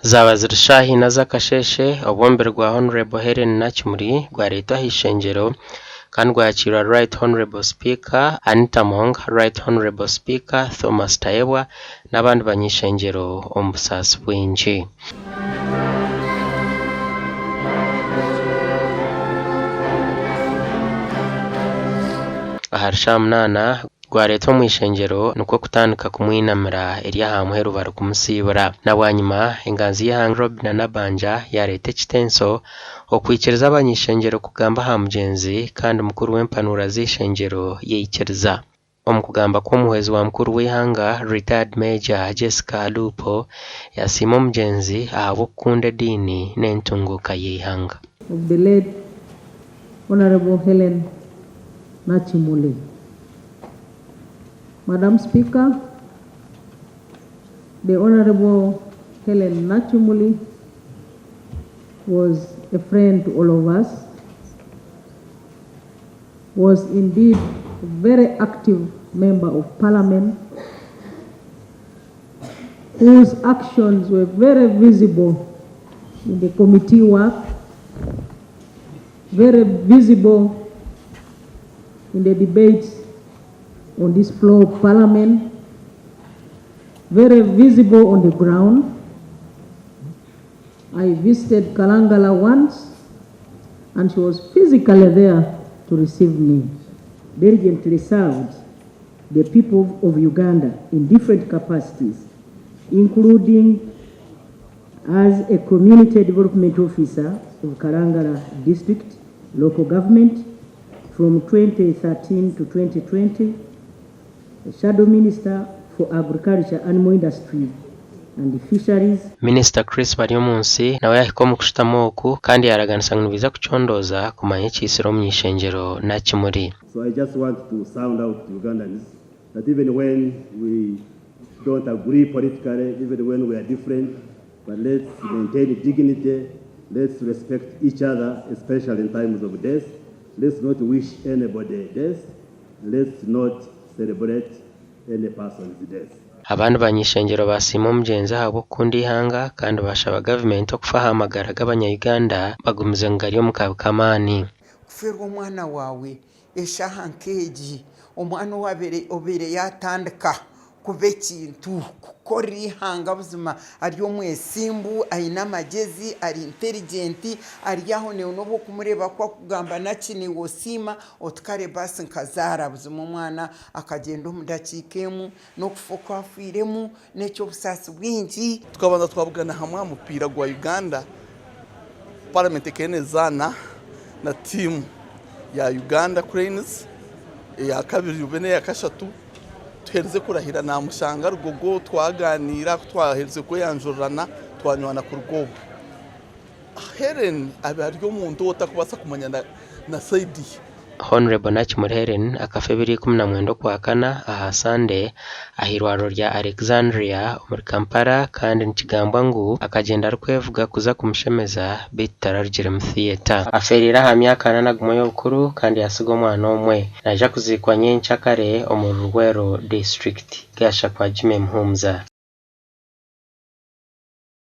Zaaba ziri shaaha ina z'akasheeshe obu omubiri gwa Hon Hellen Nakimuli gwareetwa aha ishengyero kandi gwakiirwa Right Honourable Speaker Anita Among, Right Honourable Speaker Thomas Tayebwa n'abandi bany'ishengyero omu busaasi bwingi. Ahari shaaha munaana, Gwareetwa omu ishengyero nikwo kutandika kumwinamira eri aha muheru barikumusiibura. Na bwanyima, enganzi y'eihanga Robinah Nabbanja yaareeta ekitenso okwikiriza abany'ishengyero kugamba aha mugyenzi kandi mukuru w'empanuura z'eishengyero yaikiriza. Omu kugamba kw'omuhwezi wa mukuru w'eihanga, Retired Major Jessica Alupo, yasiima omugyenzi ahabw'okukunda ediini n'entunguuka y'eihanga. Of the late Honourable Hellen Nakimuli. Madam Speaker, the Honourable Hellen Nakimuli was a friend to all of us, was indeed a very active member of parliament, whose actions were very visible in the committee work, very visible in the debates on this floor of parliament, very visible on the ground. I visited Kalangala once and she was physically there to receive me. Diligently served the people of Uganda in different capacities, including as a community development officer of Kalangala District Local Government from 2013 to 2020, a shadow minister for Agriculture, Animal Industry and Fisheries. Minisita Chris Baryomunsi nawe yahika omu kushutama oku kandi yaraganisa ngu nibaija kucondooza kumanya ekiitsire omuny'ishengyero Nakimuli. So I just want to sound out to Ugandans that even when we don't agree politically, even when we are different, but let's maintain dignity, let's respect each other, especially in times of death. Let's not wish anybody death. Let's not celebrate any person's death. Abandi bany'ishengyero basiima omugyenzi ahabw'okukunda eihanga kandi bashaba gavumenti okufa aha magara g'abanya-Uganda bagumize ngu gari omu kabi k'amaani. Kufeerwa omwana waawe eshaaha nk'egi, omwana obaire yaatandika kuba ekintu, kukorera eihanga buzima ari omwesimbu, aine amagyezi, ari intelligent, ari aho naiwe nobu orikumureeba ku arikugamba naki naiwe osiima oti kare baasi nkazaara buzima omwana akagyenda omu dakiika emwe n'okufa oku afiiremu n'eky'obusaasi bwingi. Tukabanza twabugana hamwe aha mupiira gwa Uganda, Parliament ekaba nezaana na tiimu ya Uganda Cranes eya kabiri obe n'eya kashatu. Tuherize kurahira namushanga Rugogo twaganiira ku twaherize kweyanjurirana twanywana kuruga obwo. Hellen abe ari omuntu ou otarikubaasa kumanya na sayidi ye. Hon. Nakimuli Hellen akafa ebiro 19 Okwakana aha Sande ah'eirwariro rya Alexandria omuri Kampala kandi nikigambwa ngu akagyenda arikwevuga kuza kumushemeza beitu tararugiremu theatre. Afeereire aha myaka 41 y'obukuru kandi yatsiga omwana omwe. Naija kuziikwa nyenkyakare omuri Luweero disiturikiti. Gashakwa Jimmy Muhumuza.